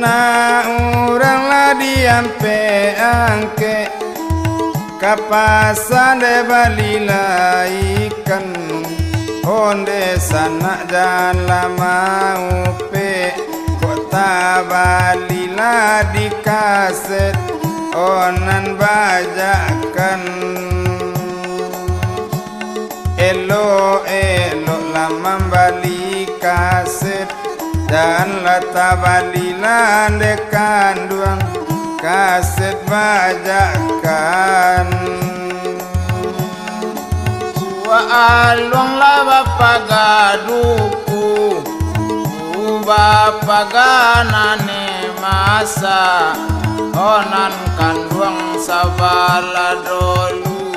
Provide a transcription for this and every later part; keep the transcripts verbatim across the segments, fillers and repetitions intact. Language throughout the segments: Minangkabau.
Nak urang lah diampek-angkek, ka pasa dek bali lai ikan. Onde sanak jan lah maupek, kok tabali lah di kaset, onan bajakan. Elok-eloklah mambali kaset, janlah tabalilah dek kanduang kaset bajakan. Buah aluang lah bapaga duku, bapaga nane masa, onan kanduang sabalah dolu.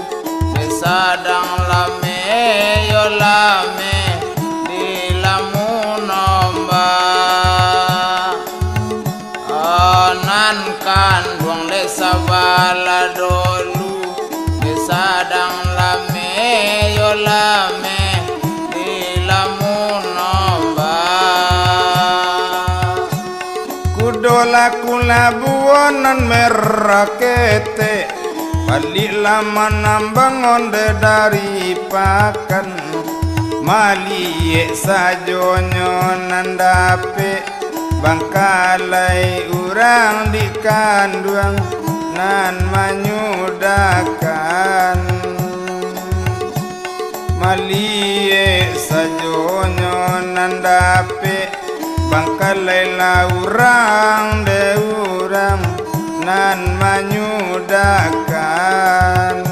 Dek sadang lame, yo lame, di lamun ombak. Nan kanduang dek sabalah dolu, dek sadang lame, yo lame, di lamun ombak. Kudo laku labuan nan merah ketek, baliak lah manambang onde dari pakan. Maliek sajonyo nan dapek, bangkalai urang di kanduang nan manyudahkan. Maliek sajonyo nan dapek, bangkalai lah urang dek urang nan manyudahkan.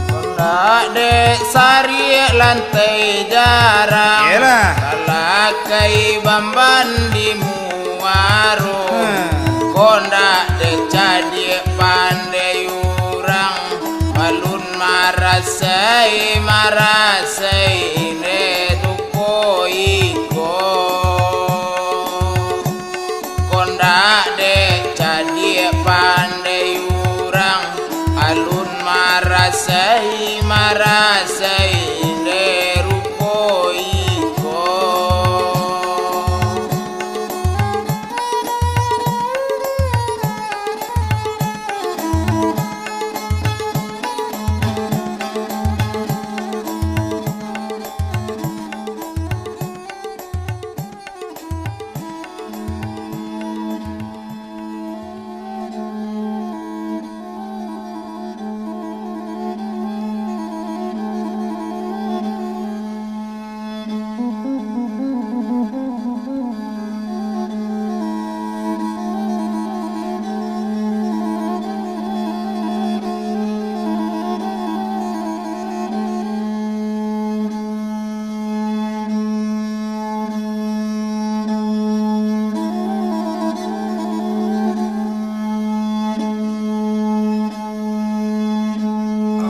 Kondak dek sariak lantai jarang, Iyalah. Talakai bamban di muaro. Hmm. Kondak dek cadiak pandai urang, alun marasai, marasai dek rupo iko. Kondak dek cadiak pandai urang, alun marasai, marasai dek rupo iko.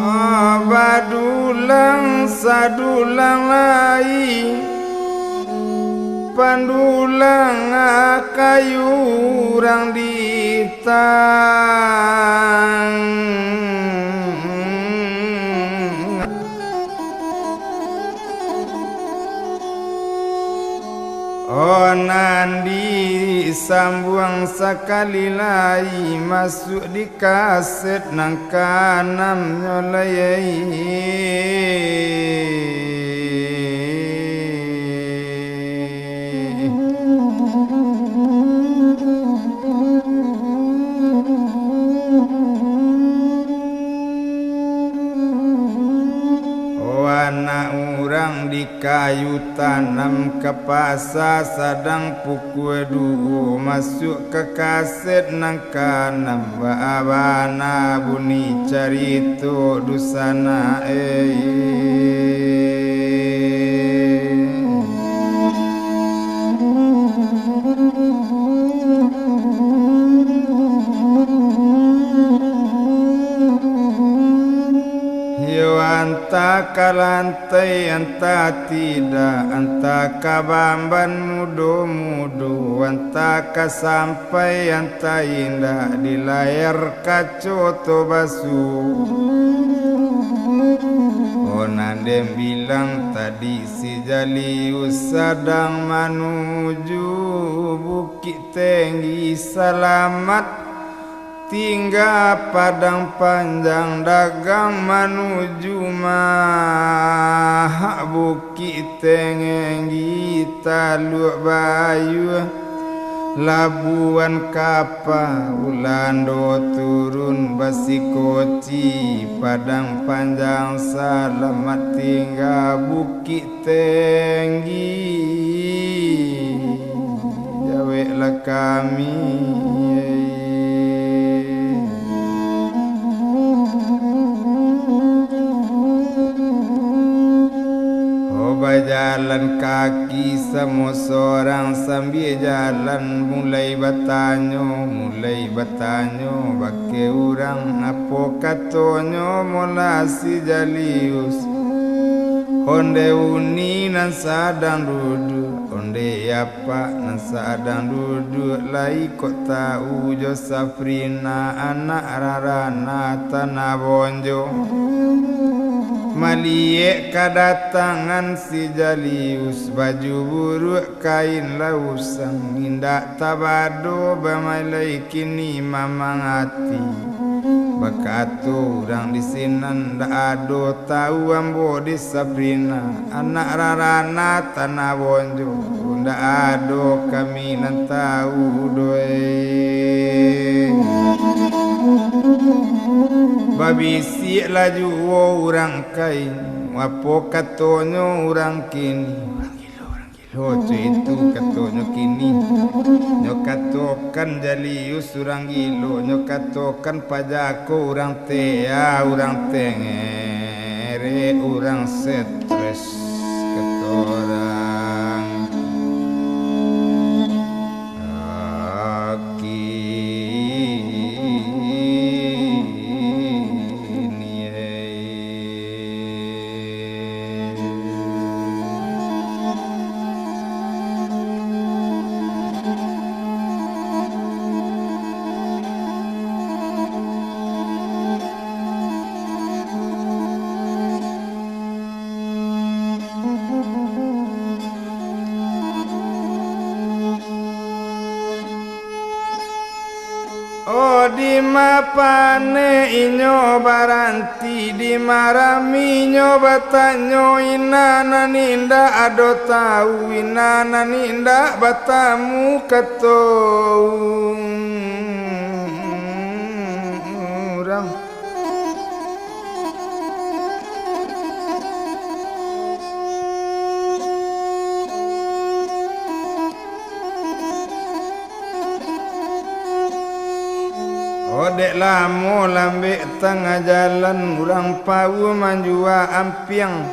Ah, badulang sadulang lai, pandulang kayu urang di tang. Oh, nan disambuang sakali lai, masuak di kaset nan kaanam nyo lai. Oh, anak urang di kayu tanam, ka pasa sadang pukua duo, masuak ka kaset nan kaanam, baa bana bunyi carito dunsanak, eh. Yo antah ka lan- tai, antah tidak, antah ka bamban mudo-mudo, antah ka sampai, antah indak, di layar kaco to basu. Oh, nan Den bilang tadi, si Jalius sadang manuju Bukik Tinggi, salamat tingga Padang Panjang, dagang manuju Mahak Bukik Tinggi, Taluak Bayuah, Labuan Kapa, Ulando turun basikoci, Padang Panjang salamat tingga Bukik Tinggi, jaweklah kami. Oh, bajalan kaki samo sorang sambia jalan, mulai batanyo, mulai batanyo, bakeh urang, apo katonyo molah si Jalius. Onde uni nan sadang duduak, onde apak nan sadang duduak, lai kok tau jo Safrina, anak rarana Tanah Bonjo. Maliek kadatangan si Jalius, baju buruak kain lah usang, indak tabado bamailai kini mamang ati. Bakato urang di sinan, ndak ado tau ambo di Safrina, anak rarana Tanah Bonjo, ndak ado kami nan tau doh. Babisiak lah juo urang kain, apo katonyo urang kini. Lo, cak itu katonyo kini. Nyo katokan Jalius urang gilo, nyo katokan Pajako urang tea, urang tengerek, urang stres, kato urang. Oh, dima paneh inyo baranti, dima rami inyo batanyo, inan nan indak ado tau, inan nan indak batamu, kato urang. Odek lamo lambek tangah jalan, urang pawu manjua ampiang.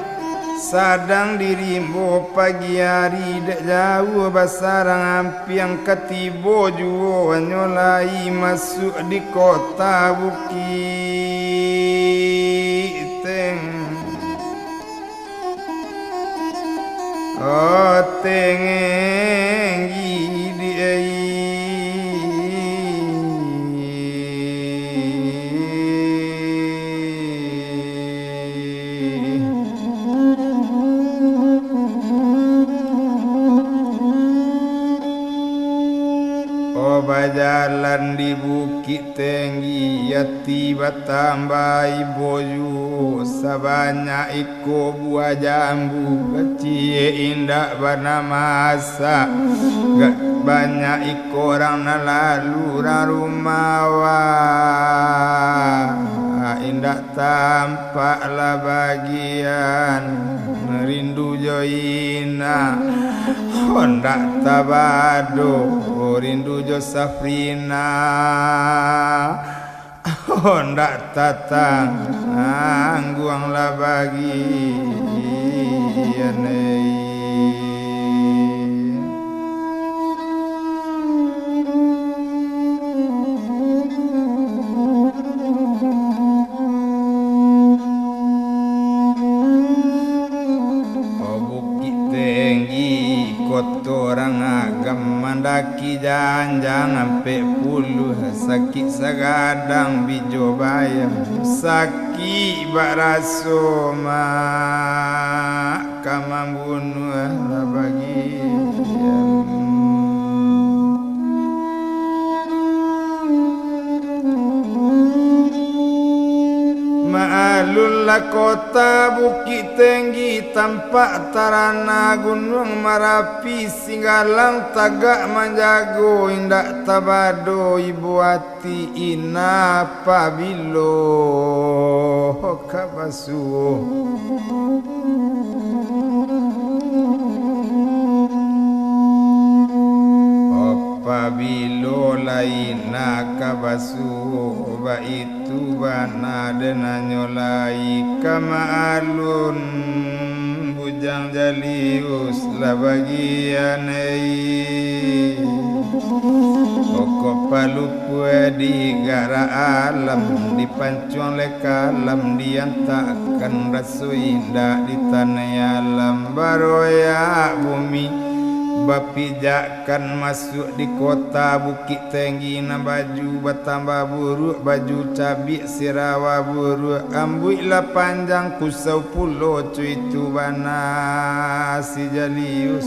Sadang di rimbo pagi ari, dek jauah basarang ampiang, ka tibo juo nyo lai masuak di kota Bukik Teng-, oh, Tenggi di ai. Oh, bajalan di Bukik Tenggi, ati batambah ibo juo, sabanyak iko buah jambu, kacik indak bana masak, ga-, banyak iko urang nan lalu, urang rumah awak indak tampak lah bagian, rindu jo inak, oh, ndak tabado, rindu jo Safrina, oh, ndak tatangguang lah bagian, eh. Oh, Bukik Tenggi, koto urang Agam, mandaki janjang ampek puluah, sakik sagadang bijo bayam, sakik Ibak raso mak ka mambunuah lah bagian. Maalun lah kota Bukik Tinggi, tampak tarana Gunuang Marapi, Singgalang tagak manjago, indak tabado ibo ati. Ti ina pabilo ka basuo. Apabilo lai ina ka basuo, baitu bana denanyo lai ka maalun. Bujang Jalius lah bagian, ei. Pokok palupua digarak alam, dipancuang lai kalam, diantakkan raso indak di tanai alam, baroyak bumi, bapijak kan masuak di kota Bukik Tinggi, nan baju batambah buruak, baju cabiak sirawa buruak, ambuik lah panjang kusau pulo, cuitu bana si Jalius.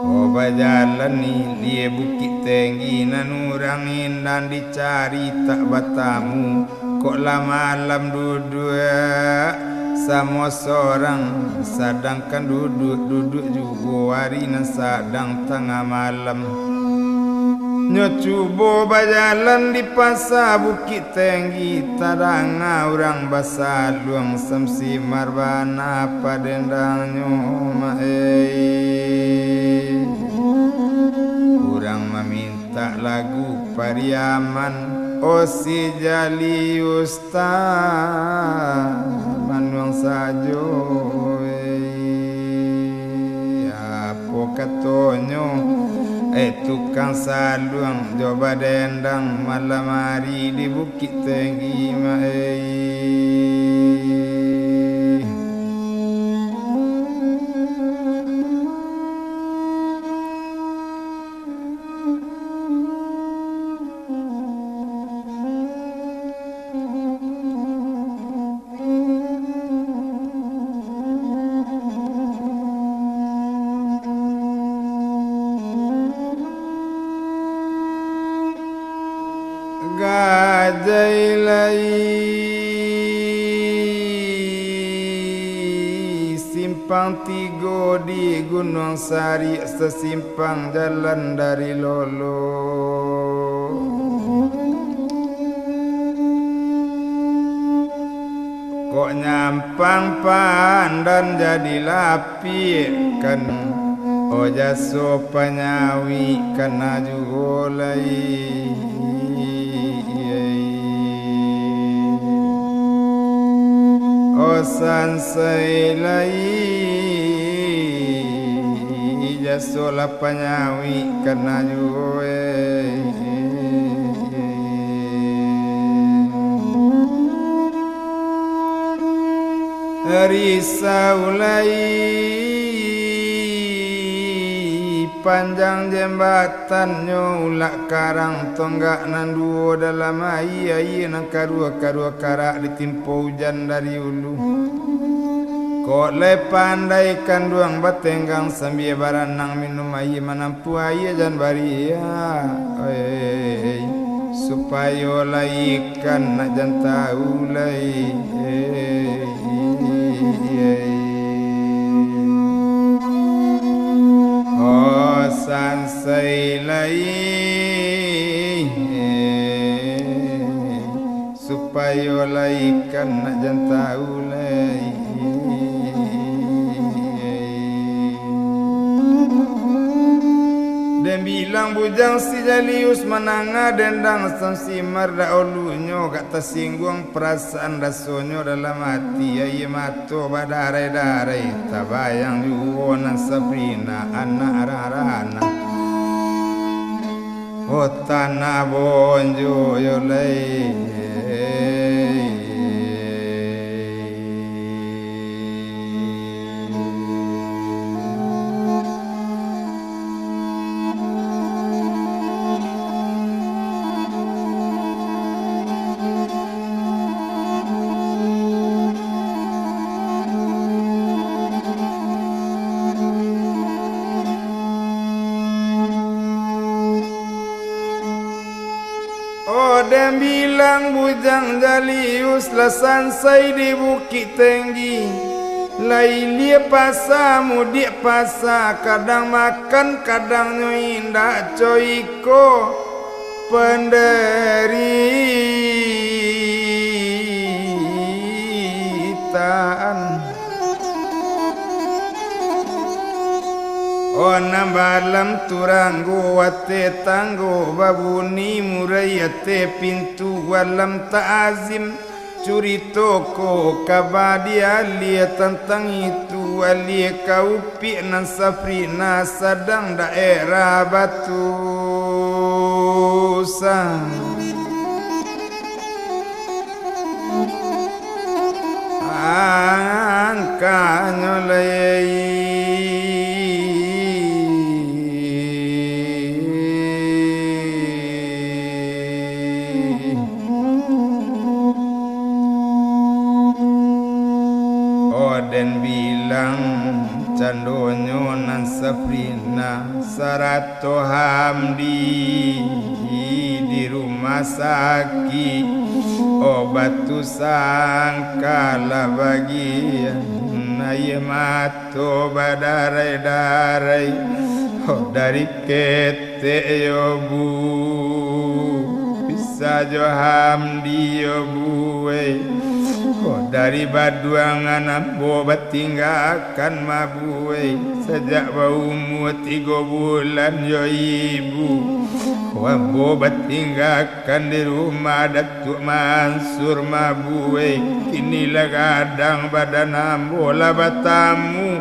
Oh, bajalan ilia Bukik Tinggi, nan urang indak dicari tak batamu. Kok lah malam duduak samo sorang, sadangkan duduak-duduak juo ari nan sadang tangah malam. Nyo cubo bajalan di pasa Bukik Tinggi, tadanga urang basaluang, samsimar bana padendangnyo, mak ei. Urang mamin- tak lagu Pariaman, oh si Jalius, ta manuang sajo, eh. Apo katonyo, eh, tukang saluang jo badendang malam ari di Bukik Tinggi, mak ei. Gajai lai simpang tigo di Gunuang Sariak, sasimpang jalan dari Lolo. Kok nyampang pandan jadi lapiak kan, oh jaso panyawik kana juo lai. Oh sansai lai, jaso lah panyawik kana juo, eh. Risau lai panjang jembatannyo, ulak karang tonggak nan duo dalam aia, aia nan karua-karua karak ditimpo ujan dari ulu. Kok lai pandai kanduang batenggang sambia baranang minum aia manam- puah aia jan bariak, oi, supayo lai ikan nak jan tahu lai. Oh, sansai lai. Supayo lai ikan nak jan tahu lai. Den bilang bujang si Jalius mandanga dendang Samsimar dahulunyo, agak tasingguang parasaan rasonyo dalam ati, aia mato badarai-darai, tabayang juo nan Sabrina anak Rarana. Oh, tanah bonjo yo lai. Bilang Bujang Jalius lah sansai di Bukik Tenggi. Lai ilia pasa, mudiak pasa, kadang makan, kadangnyo indak, co iko pandaritaan. O nan balam turanggo, ateh tanggo babuni, murai ateh pintu, alam ta'azim. Curito ko kaba di alia, tantang itu alia ka Upik nan Safrina sadang daerah Batu Sangka. Angkanyo lai. Oden bilang candonyo nan Safrina sarato Hamdi di rumah sakik. O Batu Sangka lah bagian aia mato badarai-darai. O dari ketek yo bu, bisa jo Hamdi yo buai. O dari baduangan ambo batinggakan mabuai. Sajak baumua tigo bulan yo ibu, ambo batinggakan di rumah Datuak Mansur mabuai. Kini lah gadang badan ambo lah batamu.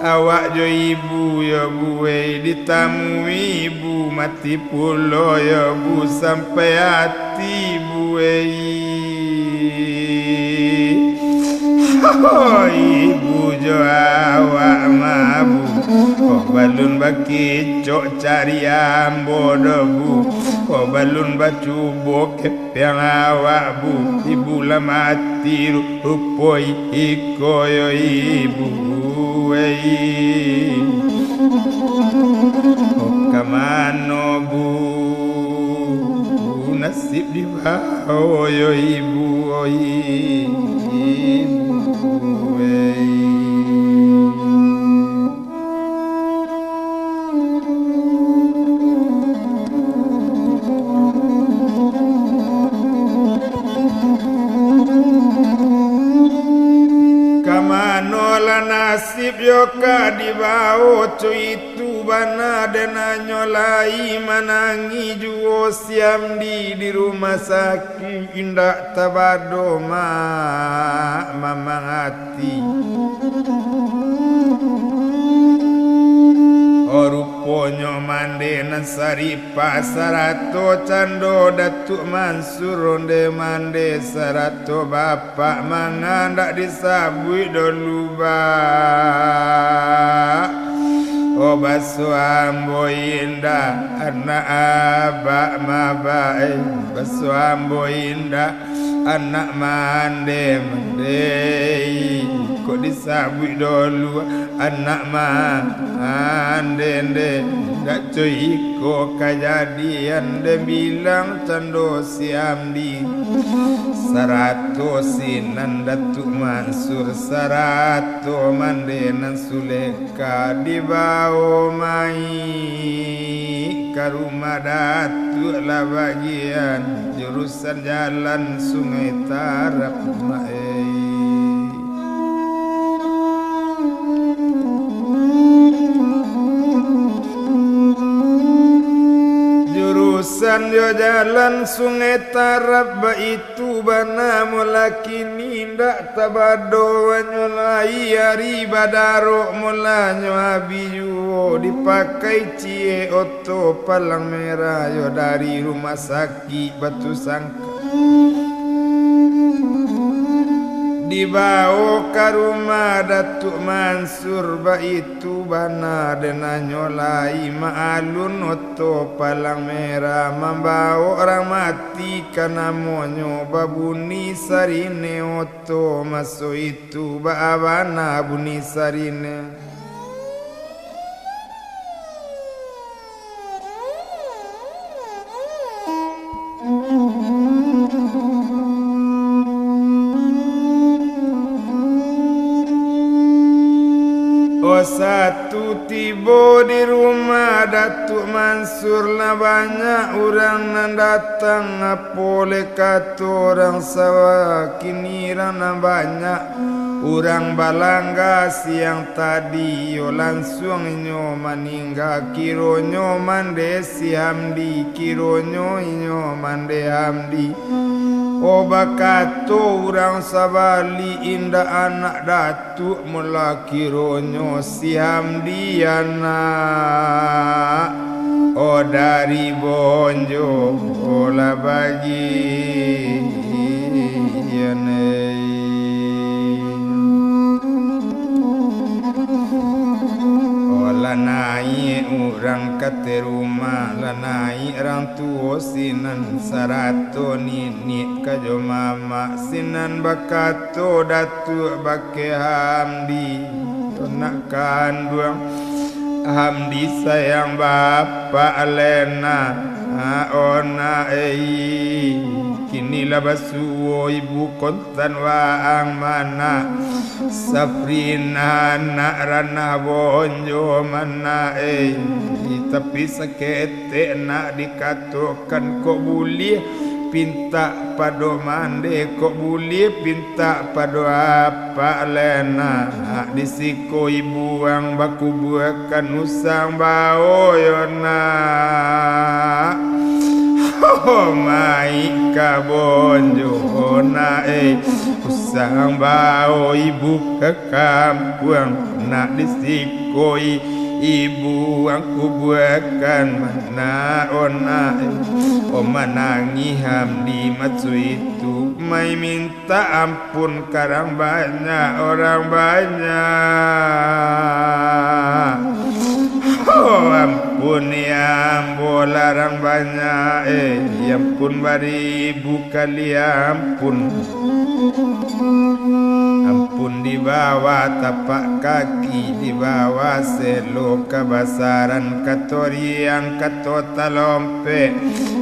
Awak jo ibu yo buai, ditamui ibu mati pulo yo bu, sampai ati buai. Ibu jo awak mabu, ko balun bakicok cari ambo doh bu, ko balun bacubo ke Piang awak bu, ibu lah mati rupo iko yo ibu, ei. Ka mano bu, nasib dibao yo ibu, oi, ibu, ei. Ka mano lah nasib yo ka dibao, co itu bana den, hanyo lai manangih juo si Amdi di rumah sakik, indak tabado mak mamang ati. O ruponyo mande nan saripah sarato cando Datuak Mansur, onde mande sarato bapak mangandak disabuik dolu ba. O baso ambo indak, anak abak mabak, eh, baso ambo indak, anak mande, mande, kok disabuik dolu, anak mande, nde, dak co iko kajadian, den bilang cando si Amdi, sarato sinan Datuak Mansur, sarato mande nan Suleka dibao mai ka rumah Datuak lah bagian jurusan jalan Sungai Tarab, mak ei. Jurusan jo jalan Sungai Tarab baitu. Tu bana, mula kini indak tabado, hanyo lai ari badarok, mulanyo abih juo dipakai ciek oto palang merah yo dari rumah sakik Batu Sangka. Dibao ka rumah Datuak Mansur, baitu bana den, hanyo lai maalun oto palang merah, mambao urang mati ka namonyo, babuni sarine oto maso itu, baa bana bunyi sarine. Satu tibo di rumah Datuak Mansur, lah banyak urang nan datang, apo leh kato urang Sabah, kini urang nan banyak. Urang balangga siang tadi, yo lansuang inyo maningga, kironyo mande si Hamdi, kironyo inyo mande Hamdi. Oh, bakato urang sabali, indak anak Datuak, mula kironyo si Hamdi anak, oh, dari Bonjo, oh, lah bagian, eh. Oh, lah naiak urang ka ateh rumah, lah naiak urang tuo sinan, sarato niniak ka jo mamak sinan, bakato Datuak bakeh Hamdi, anak kanduang Hamdi, sayang bapak leh nak, oh nak ei, kini lah basuo ibu kon tan waang ma nak, Safrinah anak ranah Bonjo ma nak ei, tapi saketek nak dikatokan, kok buliah pintak pado mande, kok buliah pintak pado apak leh nak, di siko ibu ang bakubuakan usang bao yo nak. Ho, maik ka Bonjo nak ei, usang bao ibu ka kampuang nak, di siko i-, ibu ang kubuakan ma nak, oh nak ei. Oh, manangih Hamdi maso itu, main mintak am- pun ka rang banyak, urang banyak. Oh, ampun, ya ambo lah rang banyak, eh, ampun baribu kali ampun. Ampun di bawah tapak kaki, di bawah selo kabasaran, kato riang, kato talompek,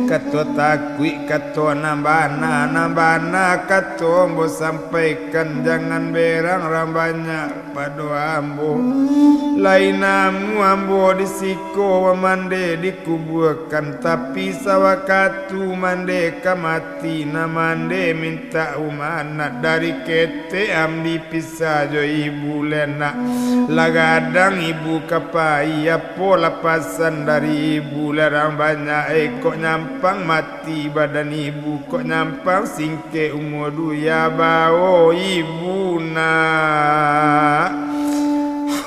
kato takuik, kato nan bana, nan bana, kato ambo sampaikan, jangan berang rang banyak pado ambo. Lai namuah ambo di siko mande dikubuakan, tapi sawakatu mande ka mati, nan mande mintak umanah dari ketek am dipisah jo ibu lenak. Lah gadang ibu ka pai, apo lah pasan dari ibu larang banyak, eh, kok nyampang mati badan ibu, kok nyampang singkek umua duya bao ibu nak.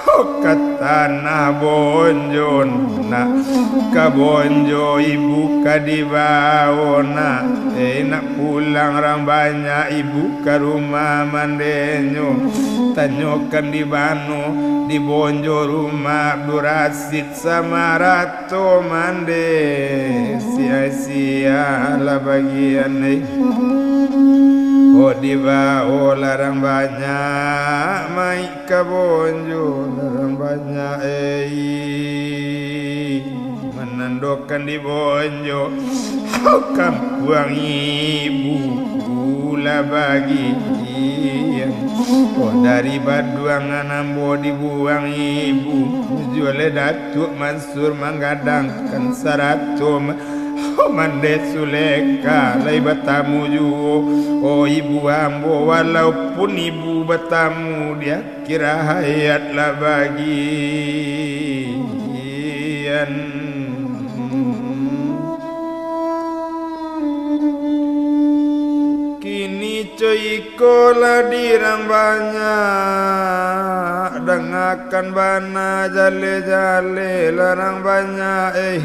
Ho, ka tanah Bonjo nak, ka Bonjo ibu ka dibao nak, eh, nak pulang rang banyak ibu ka rumah mandenyo, tanyokan di mano di Bonjo rumah Abdul Rasid Samarato mande, sia-sia lah bagian, eh. Oh, dibao larang banyak, maik ka Bonjo larang banyak, eh. Manandokan di Bonjo, kampuang ibu lah bagian. Oh, dari baduangan ambo dibuang ibu, juo leh Datuak Mansur manggadangkan sarato ma-, oh, mande Suleka lai batamu juo. Oh, ibu ambo, walaupun ibu batamu di akhir hayat lah bagian. Kini co iko lah dirang banyak, dangakan bana jaleh-jaleh larang banyak, eh.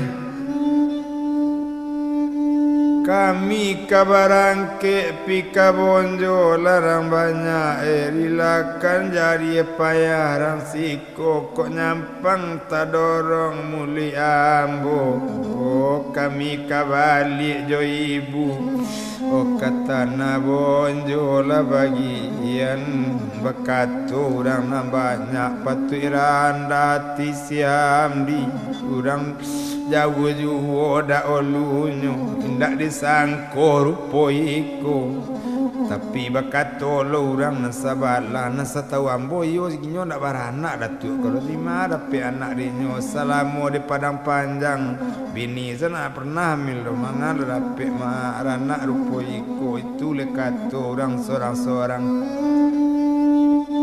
Kami ka barangkek pi ka Bonjo larang banyak, eh, rilakan jariah payah rang siko, kok nyampang tadorong muluik ambo. Oh, kami ka baliak jo ibu, oh, ka tanah Bonjo lah bagian. Bakato urang nan banyak, patuik randah ati si Hamdi. Urang jauah juo daulunyo, indak disangko rupo iko. Tapi bakato lo urang nan sabalah, nan satau ambo, iyo inyo ndak baranak, Datuak. Kalau dima dapek anak dinyo, salamo di Padang Panjang, bini sa ndak pernah hamil doh, manga lah dapek ma-, baranak rupo iko, itu lai kato urang sorang-sorang.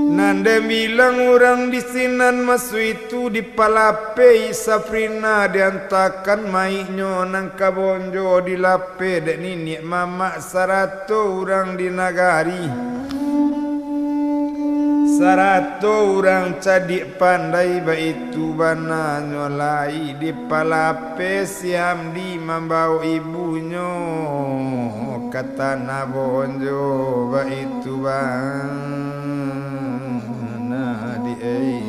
Nan den bilang urang di sinan maso itu, dipalapeh Safrina, diantakan mayiknyo nan ka bonjo, dilapeh dek niniak mamak sarato urang di nagari, sarato urang cadiak pandai, baitu bananyo lai dipalapeh si Hamdi mambao ibunyo ka tanah bonjo, baitu bana di ai.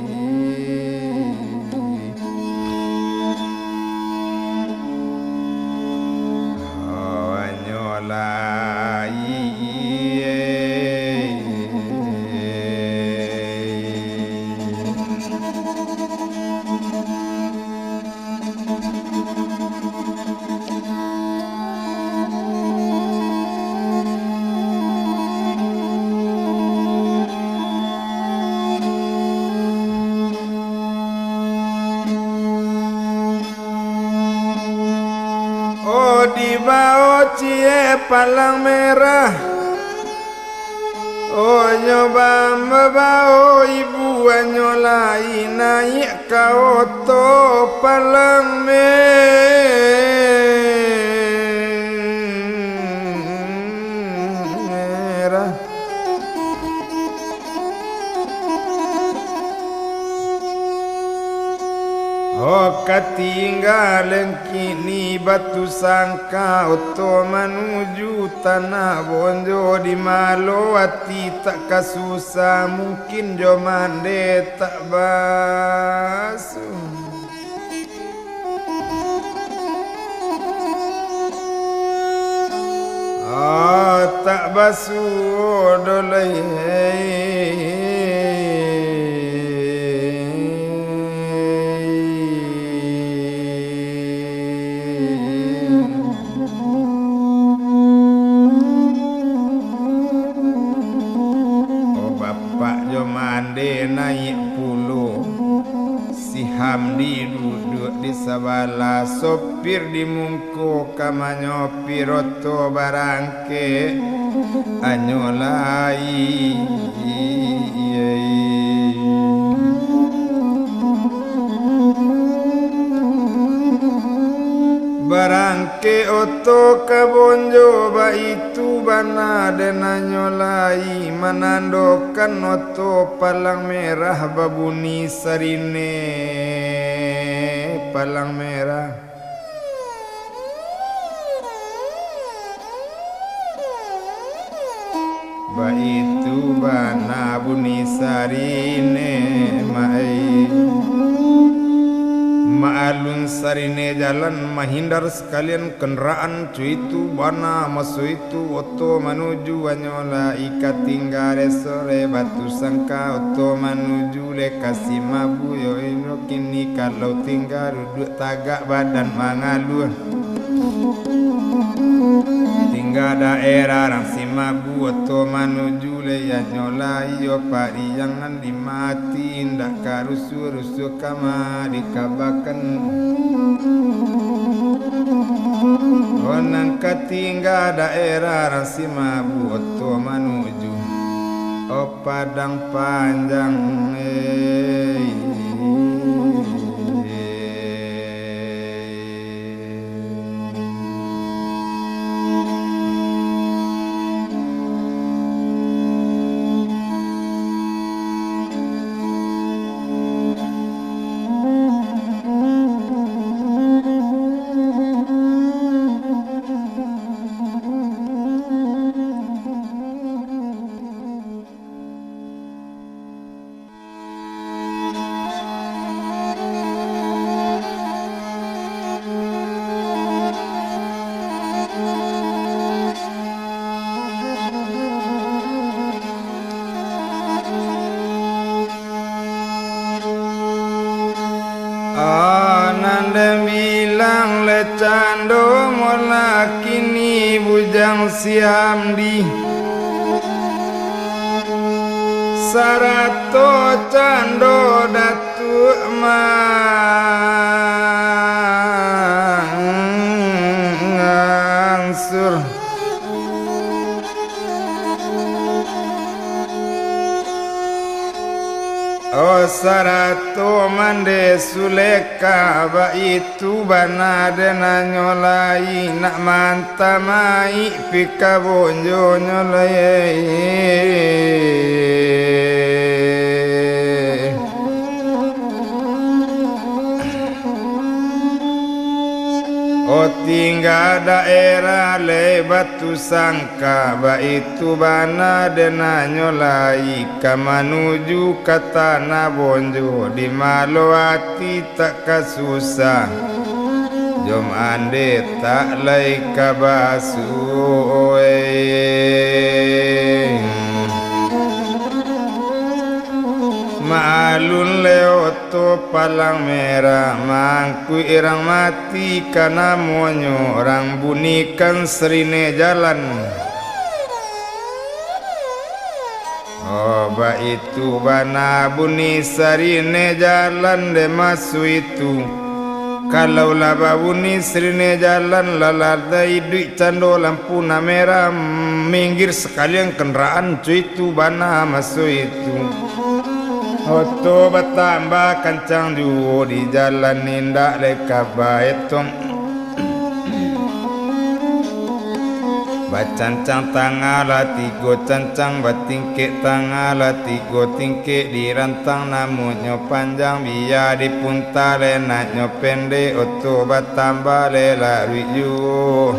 Hanyo lai. Oh, dibao ciek palang merah. Oh, nyo bambabao ibu anyo lai naiak ka oto palang merah. Oh, katinggalan kini Batu Sangka, oto manuju tanah bonjo, di malo ati tak ka susah, mungkin jo mande tak basuh. Ah, tak basuo doh lai. Oh, bapak jo mande naiak pulo. Si Hamdi duduak di sabalah, sopir di mungko ka manyopir oto barangkek. Anyo lai. Barangkek oto ka bonjo, baitu bana den anyo lai, manandokan oto palang merah babuni sarine, palang merah. Baitu bana buni sarine, mak ai. Maalun sarine jalan, mahindar sakalian kandaraan, co itu bana maso itu oto manuju anyo lai ka tingga dek sore Batu Sangka, oto manuju lai ka Simabu, yo inyo kini kalau tingga duduak tagak badan mangaluah. Tingga daerah rang Simabu, oto manuju lai anyo lai, yo pariangan di mati, indak ka rusuh-rusuh kama dikabakan. Oh, nan ka tingga daerah rang Simabu, oto manuju, oh, Padang Panjang, eh. Ah, nan den bilang le cando molah kini bujang si Hamdi. sarato cando Datuak Mansur. Oh, sarato mande Suleka, baitu bana den hanyo lai nak mantamaik pika bonjonyo lai. Oh, tingga daerah lai Batu Sangka, baitu bana den hanyo lai ka manuju ka Tanah Bonjo, di malo ati tak ka susah, jo mande tak lai ka basuo, eh. Maalun leo to palang merah, mangkuik urang mati ka namonyo, urang bunikan sarine jalan. Oh, baitu bana bunyi sarine jalan dek maso itu. Kalau lah babunyi sarine jalan, lah ladai iduik cando lampu nan merah, minggir sakalian kandaraan, cuitu bana maso itu. Oto batambah kancang juo di jalan, indak lai ka baetong. Bacancang tangah lah tigo cancang, batingkek tangah lah tigo tingkek, dirantang namonyo panjang, bia dipunta lenaknyo pendek, oto batambah lai laruik juo.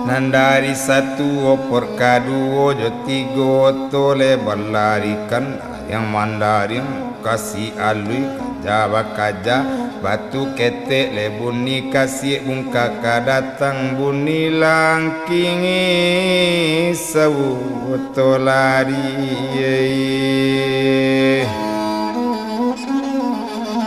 Nan dari satu opor kaduo jo tigo oto lai balarikan, yang mandariang kasi alui, kaja bakaja, batu ketek lai bunyi kasiak, bungka ka datang bunyi langkingi, sawuto lari.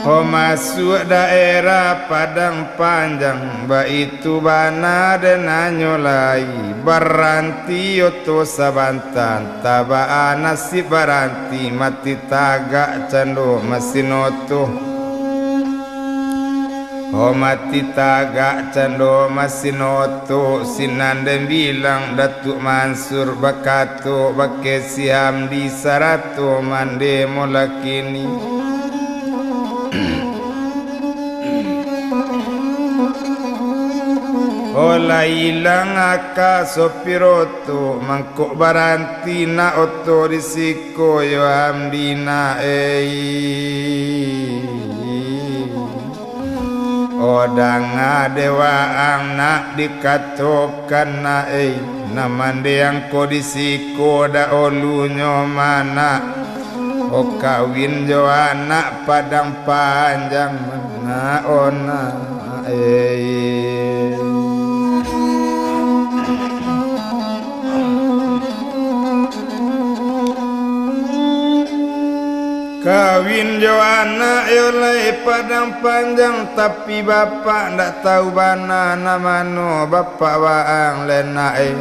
Oh, masuak daerah Padang Panjang, baitu bana den hanyo lai baranti oto sabanta, antah baa nasib baranti, mati tagak cando masin oto. Oh, mati tagak cando masin oto, sinan den bilang Datuak Mansur bakato bakeh si Hamdi sarato mande molakini. Oh, lah ilang aka sopir oto, mangko baranti nak oto di siko yo Hamdi nak, ei. Oh, danga dek waang nak dikatokan nak, ei, nan mande angko di siko daulunyo ma nak. Oh, kawin jo anak Padang Panjang ma nak, oh nak, ei. Kawin jo anak yo lai Padang Panjang, tapi bapak ndak tahu bana nan mano bapak waang lai nak, eh.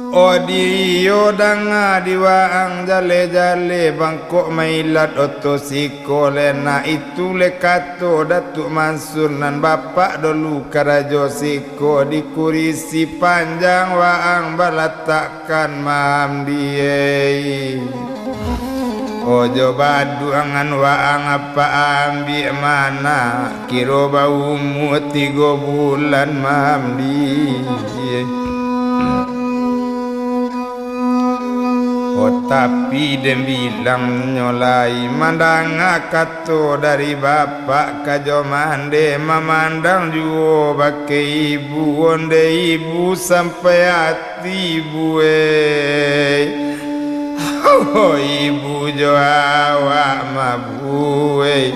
Oh, di iyo danga di waang jaleh-jaleh bangkok mailat oto siko lai nak, itu lai kato Datuak Mansur nan bapak dulu karajo siko, di kurisi panjang waang balatak kan Mamdi, ei. Ojo baduangan waang apak ambiak ma nak, kiro baumua tigo bulan Mamdi. Oh, tapi den bilangnyo lai mandanga kato dari bapak, kajo mande mamandang juo bakeh ibu, onde ibu sampai ati, Bu, ei. Oh, ibu jo awak ma, Bu, ei.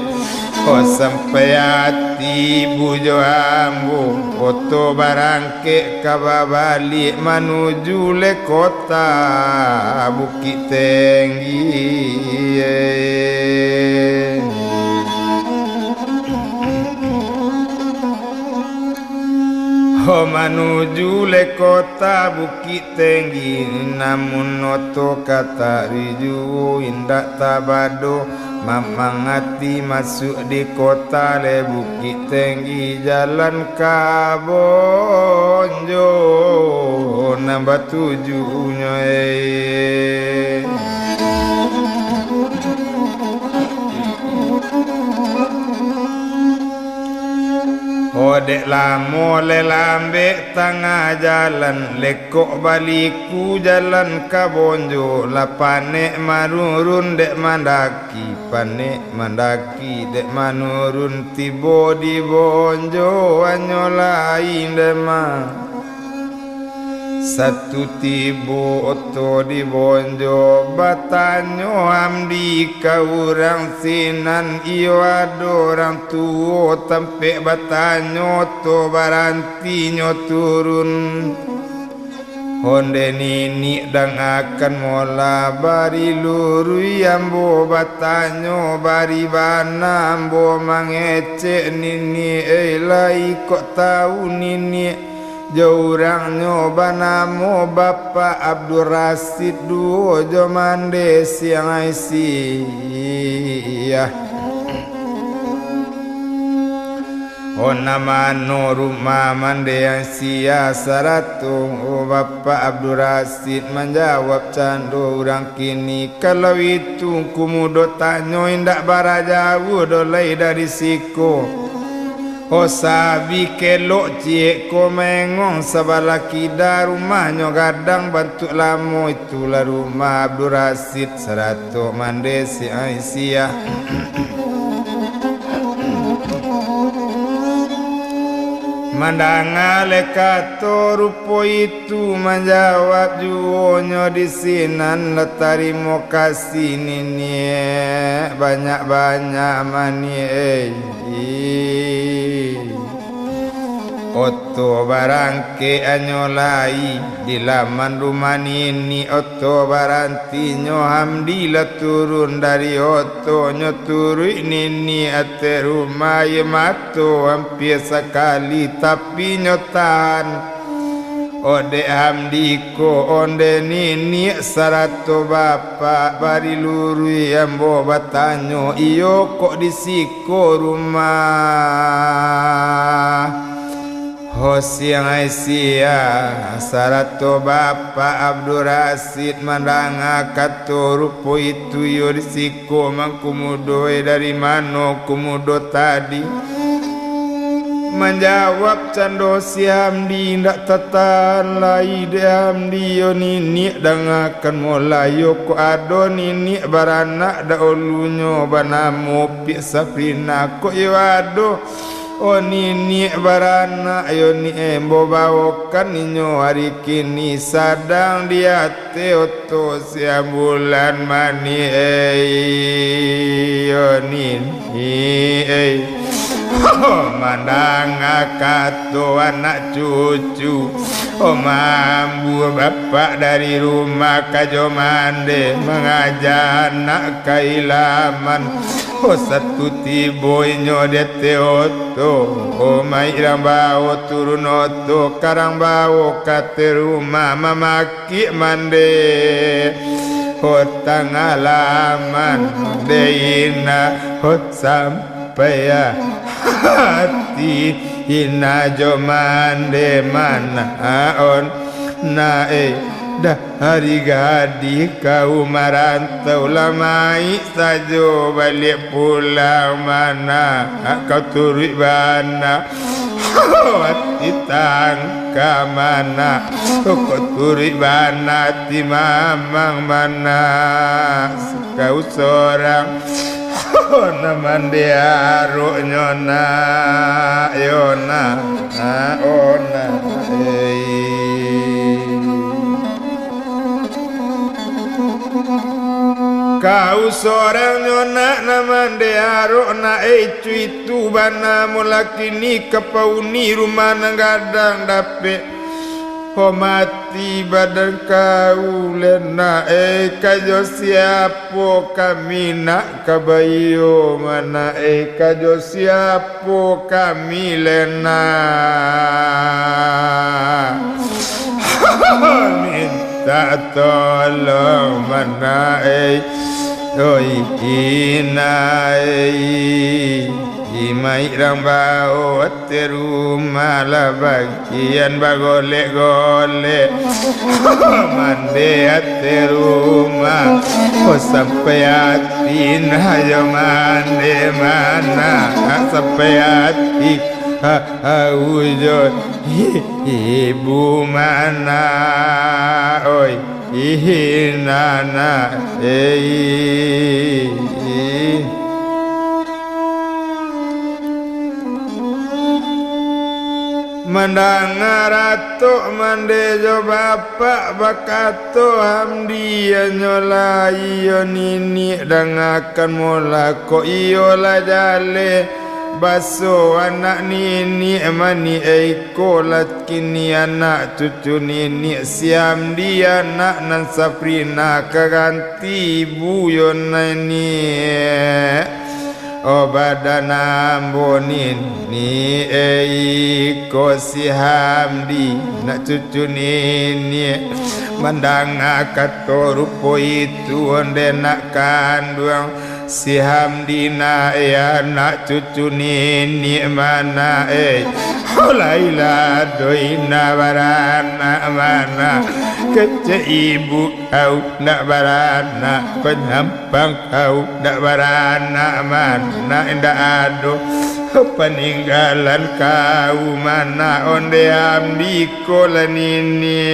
Oh, sampai ati ibu jo ambo, oto barangkek ka babaliak manuju lai kota Bukittinggi, ei. Manuju le kota Bukik Tinggi, namun oto ka tari juo indak tabado. Mamang ati masuak di kota le Bukik Tinggi, jalan ka Bonjo nan batujunyo, eh. Oh, dek lamo le lambek tangah jalan, lekok baliku jalan ka Bonjo, lah panek manurun dek mandaki, panek mandaki dek manurun, tibo di Bonjo hanyo lai dema. Satu tibo oto di Bonjo, batanyo Hamdi ka urang sinan, iyo ado urang tuo tampek batanyo, oto barantinyo turun. Onde niniak dangakan mola, bari luruih ambo batanyo, bari bana ambo mangecek niniak, eh, lai kok tau niniak jo urangnyo banamo Bapak Abdul Rasid duo jo Mande Siang Aisyah. Oh, nan mano rumah Mande Aisyah sarato Bapak Abdul Rasid, manjawab cando urang kini. Kalau itu Ngku Mudo tanyo, indak bara jauah doh lai dari siko. Oh, sabik kelok ciek ko mengong sabalah kida rumahnyo gadang bantuak lamo, itulah rumah Abdul Rasid sarato Mande Siang Aisyah. Mandanga le kato rupo itu, manjawab juonyo di sinan, lah tarimo kasih niniak, banyak-banyak maniak, eh. Oto barangkek hanyo lai di laman rumah niniak, oto barantinyo Hamdi lah turun dari otonyo, turuik niniak ateh rumah, aia mato ampia sakali, tapi nyo tahan. Odek Hamdi ko, onde niniak sarato bapak, bari luruih ambo batanyo, iyo kok di siko rumah Ho Siang Aisyah sarato Bapak Abdul Rasid mandanga kato rupo itu, iyo di siko mangko Mudo, eh, dari mano Ngku Mudo tadi? Manjawab cando si Hamdi, indak tatahan lai dek Hamdi, yo niniak dangakan molai, yo kok ado niniak baranak daulunyo banamo Piak Safrinah, kok iyo ado. Oh, niniak baranak, yo ni, eh, ambo baokan inyo ari kini, sadang di ateh oto si Ambulan Manih, eh, yo niniak, eh. Mandanga kato anak cucu, oh, maambuah bapak dari rumah ka jo mande, mangaja anak ka ilaman. Oh, satu tibo inyo di ateh oto, oh, maik rang bao turun oto, ka rang bao ka ateh rumah, mamakik mande. Oh, tangah laman, mande ina, oh, sampai, ah, ati ina jo mande mana on na, eh, dah. Ari gadih ka umah rantau, lah maik sajo baliak pulang, mana ka turuik bana. Ati tangka mana, kok turuik bana ati mamang mana. Kau sorang. Nak mandi aroknyo nak, yo nak, nak, oh nak, ei. Kau sorangnyo nak, nak mandi arok nak, ei, cuitu bana mo laki ni ka pauni rumah nan gadang dapek. Ho mati badan kau, lenak, eh, ka jo siapo kami nak ka baiyo, manak, eh, ka jo siapo kami, lenak. Mintak tolong mana, ei, oi, ina, ei. Imaik rang bao ateh rumah lah bagian bagolek-golek. Mande ateh rumah, oh, sampai ati nah yo mande mana, sampai ati. Ha, ha, ujo, hi, ibu mana, oi, ihin anak, ei. Mandanga ratok mande jo bapak bakato, Hamdi, anyo lai yo niniak, dangakan molah kok iyo lah jaleh. Baso anak niniak mani, ei, ko lah kini anak cucu niniak, si Hamdi anak nan Safrina ka ganti ibu yo niniak. Oh, badan ambo niniak, ei, ko si Hamdi nak cucu niniak. Mandanga kato rupo itu onde nak kanduang, si Hamdi nak, eh, anak cucu niniak mana, eh. Olailah doh indak baranak mana, kecek ibu kau ndak baranak, panyam- pang kau ndak baranak, mana indak ado paninggalan kau, mana onde Hamdi ko lah niniak.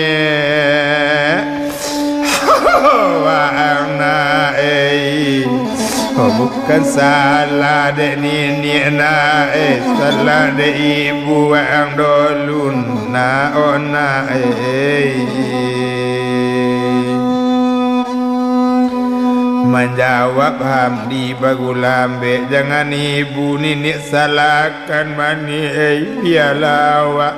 Waang nak, ei, oh, bukan salah dek niniak nak, eh, salah dek ibu waang dulu nak, oh, nak, ei. Manjawab Hamdi bagulambek, jangan ibu niniak salahkan mani, ei, bialah awak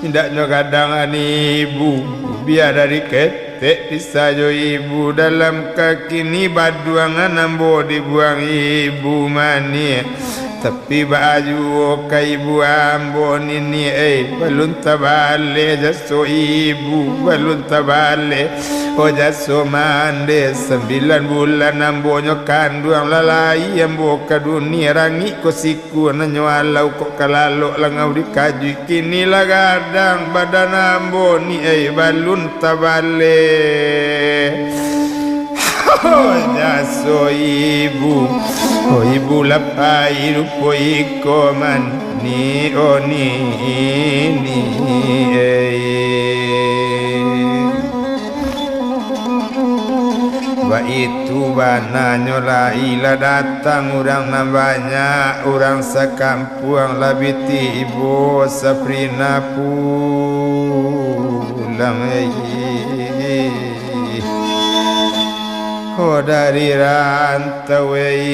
indaknyo gadang ani ibu, bia dari ketek pisah jo ibu, dalam kaki ni baduangan ambo dibuang ibu mani. Tapi baa juo ka ibu ambo niniak, eh, balun tabaleh jaso ibu, balun tabaleh, oh, jaso mande. Sambilan bulan ambo nyo kanduang, lah lai ambo ka dunia, rangik ko siku, nanyo alau kok ka lalok, langau dikajuik, kini lah gadang badan ambo ni, eh, balun tabaleh. Jaso ibu, oh, ibu lah pai rupo iko mani, oh, ni, ni, eh. Baitu bananyo lai lah datang urang nan banyak, urang sakam- puang lah bi tibo Safrina pulang, eh. Oh, dari rantau, eh.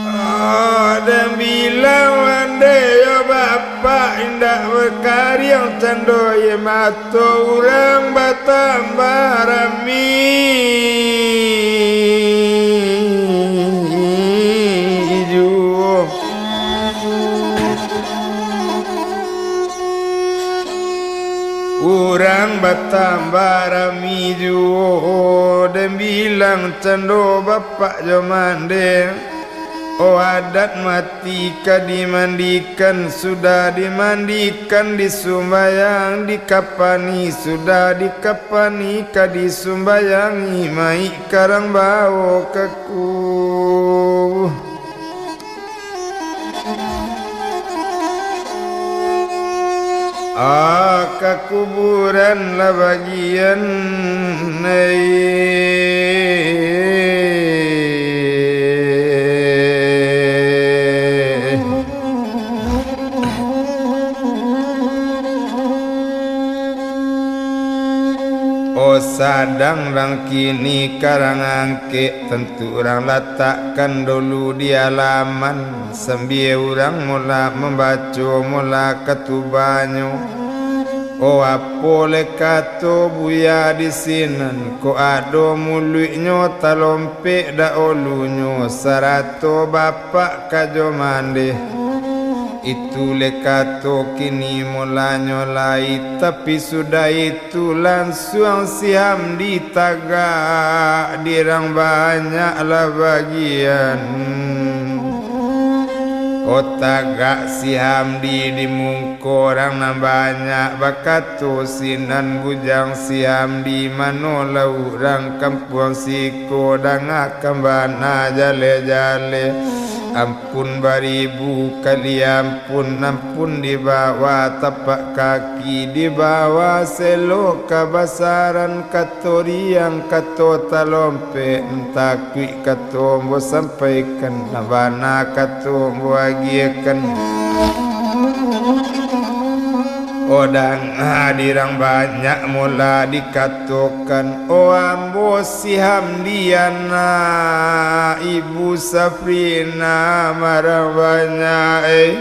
Ah, den bilang mande yo bapak, indak bakariang cando ye mato, urang batambah rami juo. Urang batambah rami juo, den bilang cando bapak jo mande. Oh, adat mati ka dimandikan, sudah dimandikan disumbayang, dikapani, sudah dikapani ka disumbayangi, maik karang bao ka ku- Ah, ka kuburan lah bagian, eh. Oh, sadang rang kini ka rang angkek, tantu rang latakkan dulu di alaman, sambia urang mola mambaco, mola katubanyo. Oh, apo lai kato buya di sinan, kok ado muluiknyo talom pek daulunyo, sarato bapak ka jo mandeh. Itu lai kato kini mulanyo lai, tapi sudah itu lansuang si Hamdi tagak di rang banyak lah bagian. Oh, tagak si Hamdi di mungko rang nan banyak, bakato sinan bujang si Hamdi, mano lah urang kampuang siko, dangakan bana jaleh-jaleh. Ampun baribu kali ampun, ampun di bawah tapak kaki, di bawah selo kabasaran kato riang, kato talom pek, takuik kato ambo sampaikan, nan bana kato ambo agiahkan. Oh, danga di rang banyak mola dikatokan, oh, ambo si Hamdi anak Ibu Safrina marang banyak, eh.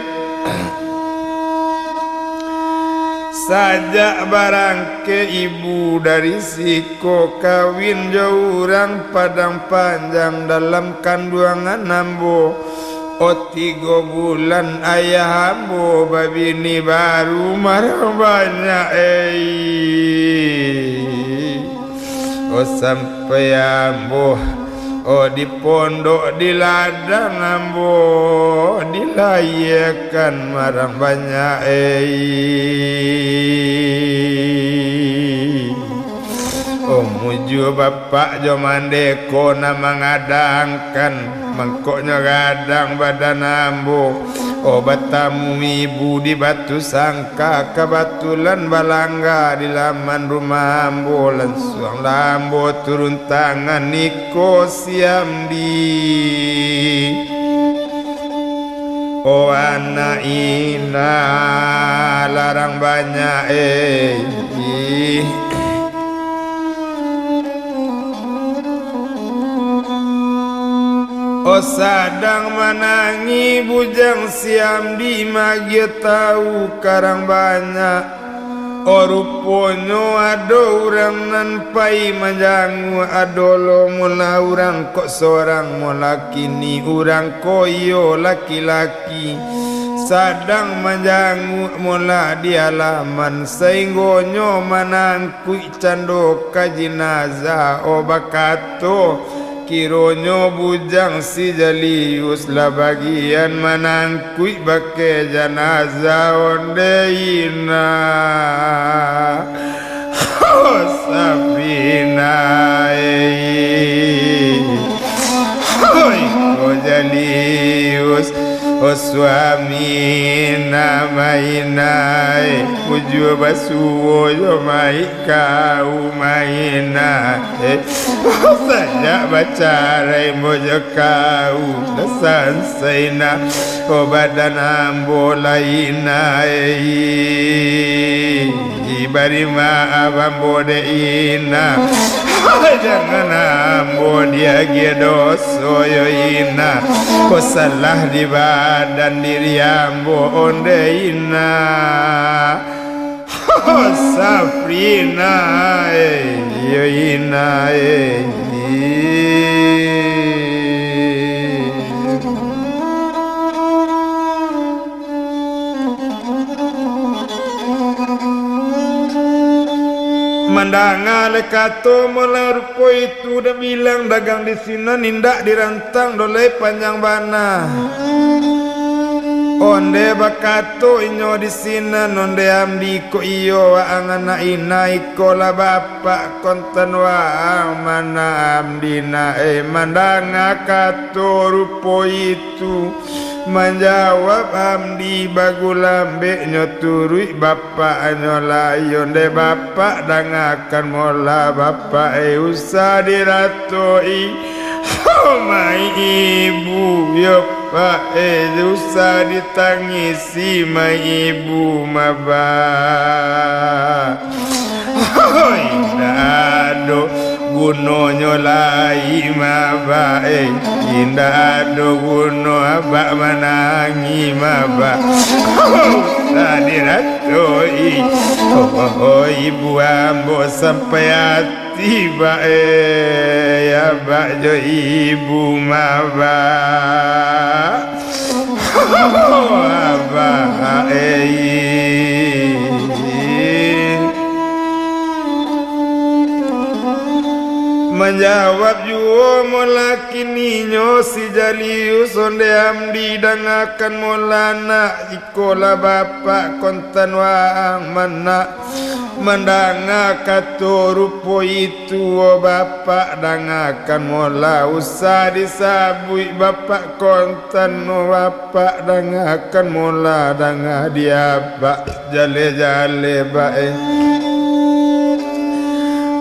Sajak barangkek ibu dari siko, kawin jo urang Padang Panjang dalam kanduangan ambo. Oh, tigo bulan ayah ambo babini baru marang banyak, eh. Oh, sampai ambo, oh, di pondok di ladang ambo dilayiakan marang banyak, eh. Oh, mujua bapak jo mandeh ko nan mangadangkan, mangkoknyo gadang badan ambo. Oh, batamu ibu di Batu Sangka, kabatulan balangga di laman rumah ambo, lansuanglah ambo turun tangan iko si Hamdi. Oh, anak Ina, larang banyak, eh. Oh, sadang manangih bujang si Hamdi magiah tahu karang banyak. Oh, ruponyo ado urang nan pai manjanguak, ado lo mula urang kok sorang, mula kini urang ko iyo laki-laki, sadang manjanguak mula di alaman, sainggonyo manangkuik cando ka jinazah. Oh, bakato, kironyo bujang si Jalius lah bagian manangkuik bakeh janazah, ondeh Ina. Oh, Safrina, eh. Oi, ko Jalius, oh, suami Ina, ma Ina, eh. Mujua basuo jo mayik ka umah Ina, eh. Sajak bacarai ambo jo kau, lah sansai Ina. Oh, badan ambo lah Ina, eh. Bari maaf ambo dek Ina. Jangan ambo diagiah doso yo Ina. Ko salah di badan diri ambo, ondeh Ina. Safrina, eh, iyo Ina, eh. Mandanga le kato mula rupo itu, dan bilang dagang di sinan indak dirantang doh lai panjang bana. Ondeh bakato inyo di sinan, ondeh Amdi ko iyo waang anak Ina iko lah bapak kontan waang mana Amdi nak, eh, mandanga kato rupo itu. Manjawab Amdi bagulambeknyo turuik bapaknyo lai, ondeh bapak dangakan mola bapak, eh, usah diratoi. Ho, mai ibu, yo pak, eh, usah ditangisi, mai ibu maba. Hoi, dah. gunonyo lai maba, eh, indak ado guno abak manangih maba. Tadi ratoi, oh, ibu ambo sampai ati ba, eh, abak jo ibu maba. Abah, eh. Manjawab juo mola kininyo si Jalius, ondeh Hamdi, dangakan mola nak, ikolah bapak kontan waang manak. Mandanga kato rupo itu, o bapak, dangakan mola usah disabuik bapak kontan, o bapak, dangakan mola danga di abak jaleh-jaleh bae.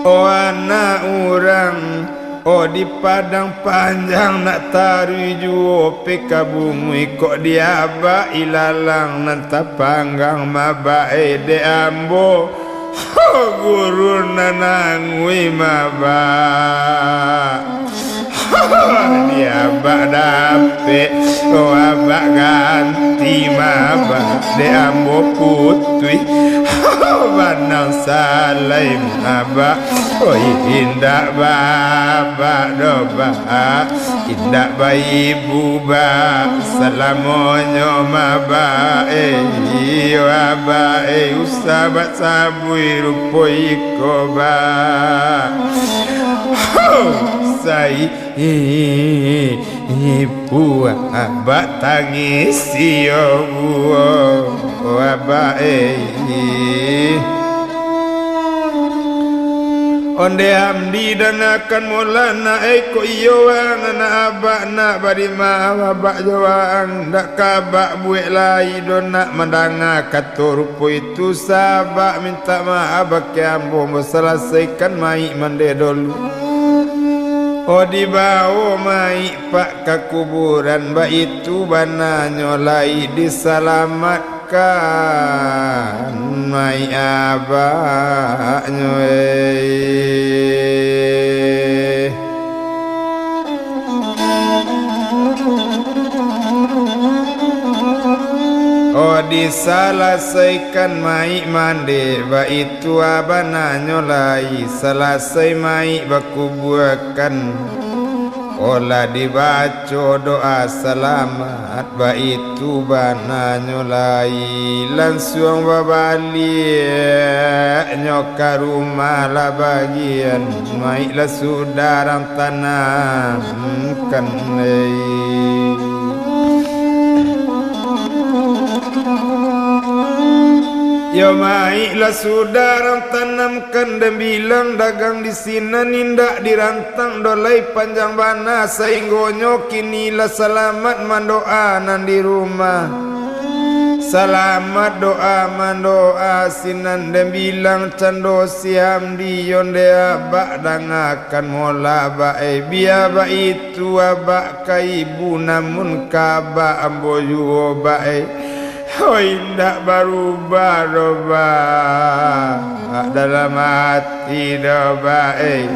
O anak urang, o di Padang Panjang nak taruih juo peka bunguih, kok di abak ilalang nan tapanggang mabae dek ambo. Ho, guru nan anguih maba. Di abak dapek, o abak ganti maba dek ambo putuih. Ho, banang salai maba. Oi, indak babak doh ba. Indak baibu ba salamonyo maba, eh, iyo aba, eh, usah basabuik rupo iko ba. Ho, sai, eh, ibu abak tangisi yo buo aba, eh. Ondeh Hamdi, dangakan mola nak, eh, kok iyo waang anak abak nak, bari maaf abak jo waang, ndak ka abak buek lai doh nak. Mandanga kato rupo itu, sahabak mintak maaf bakeh ambo, ambo salasaikan mayik mande dolu. Oh, dibawo mayik pak ka kuburan, baitu bananyo lai disalamat kan mayik abaknyo, eh. Oh, disalasaikan mayik mande, baitu abananyo lai, salasai mayik bakubuakan. Oh, lah dibaco doa salamat, baitu bananyo lai, lansuang babaliaknyo ka rumah lah bagian, mayik lah sudah rang tanamkan, eh. Yo, mayik lah sudah rang tanamkan, den bilang dagang di sinan indak dirantang doh lai, panjang bana, sainggonyo kini lah salamat mandoa nan di rumah. Salamat doa mandoa sinan, den bilang cando si Hamdi, ondeh abak dangakan mola bae, bia baitu abak ka ibu, namun ka abak ambo juo bae. Hoi, indak barubah doh ba dalam ati doh bae.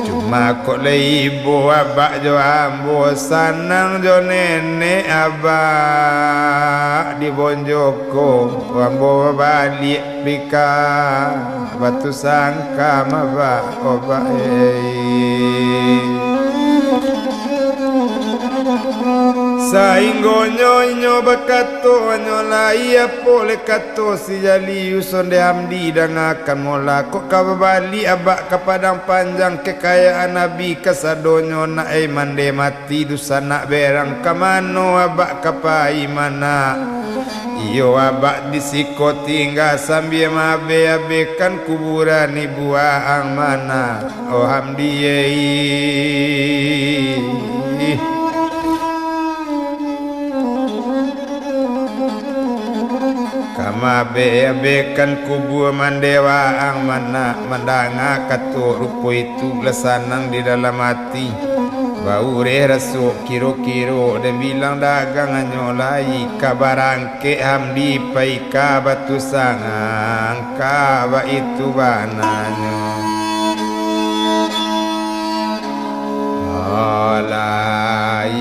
Cuma kok lai ibo abak jo ambo, sanang jo nenek abak di Bonjoko, ambo baliak pika batu sangka maba oba, eh. Sainggonyo inyo bakato, nyo lai apo le kato si Jalius, ondeh Hamdi, dangakan mola, kok ka babaliak abak ka Padang Panjang, kekayaan abih kasadonyo nak, eh, mande mati. Ti dunsanak berang, ka mano abak ka pai manak? Iyo, abak di siko tingga sambia maabe-abekan kuburan ibu waang manak, oh Hamdi, eh. Ka maabe-abekan kubua mande waang manak, mandanga kato rupo itu lah sanang di dalam ati. Baureh raso kiro-kiro, den bilang dagang anyo lai, ka barangkek Hamdi pai ka Batu Sangangka, baitu bananyo. lai.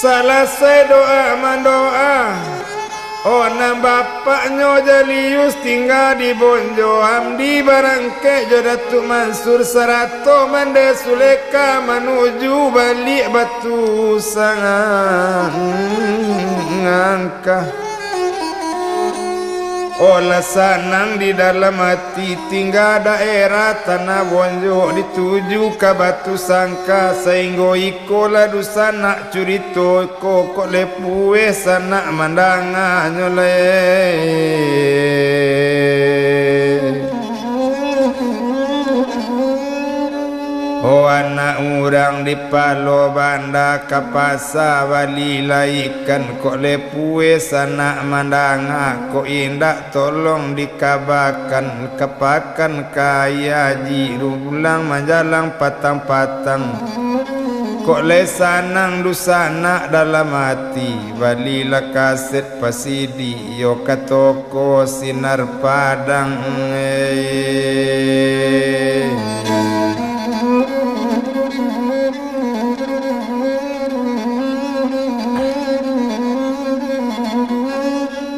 Salasai doa mandoa, oh, nan bapaknyo Jalius tingga di Bonjo, Hamdi barangkek jo Datuak Mansur sarato Mande Suleka manuju baliak Batu Sangangkah. Oh, lah sanang di dalam ati, tingga daerah Tanah Bonjo dituju ka Batu Sangka, sainggo iko lah dunsanak curito ko, kok lai pueh sanak mandanganyo lai. Oh, anak urang di Palo Banda ka pasa bali lai ikan, kok lai pueh sanak mandanga, kok indak tolong dikabakan, ka pakan ka Aia Haji, pulang manjalang patang-patang. Kok lai sanang dunsanak dalam ati, balilah kaset Pasidi, iyo ka toko Sinar Padang, eh.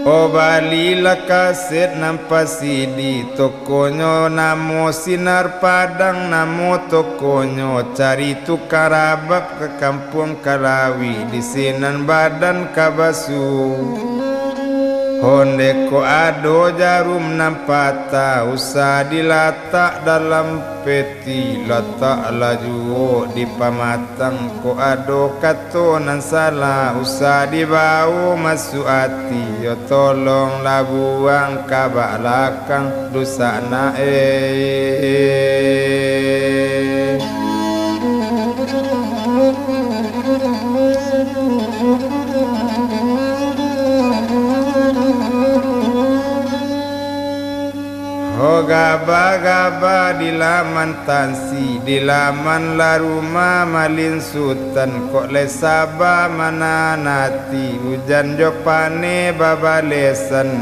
Oh, balilah kaset nan Pasidi, tokonyo namo Sinar Padang, namo tokonyo, cari tukang rabab ka Kampuang Kalawi, di sinan badan ka basuo. Ondeh kok ado jarum nan patah, usah dilatak dalam peti, lataklah juo di pamatang. Kok ado kato nan salah, usah dibawo masuak ati, yo tolonglah buang ka balakang. Dunsanak, eh. Ho gaba-gaba di laman tansi, di laman lah rumah malin sutan, kok lai saba manahan ati, ujan jo paneh babalesan.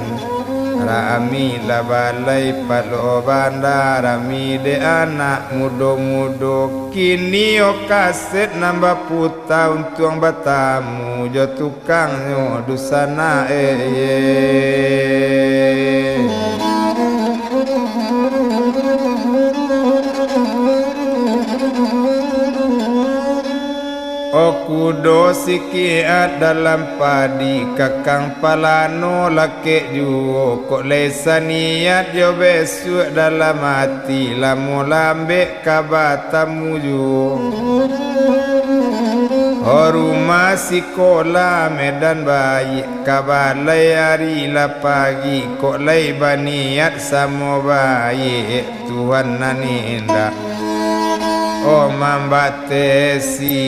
Rami lah balai Palo Banda, rami dek anak mudo-mudo. Kini yo kaset nan baputa untuang batamu jo tukangnyo dunsanak, eh, ye. Oh, kudo sikiat dalam padi, kakang palano lakek juo, kok lai saniat jo besuak dalam ati, lamo lambek ka batamu juo. Oh, rumah sikolah medan baiak, ka balai ari lah pagi, kok lai baniat samo baiak, Tuhan nan indak, oh, mambatesi.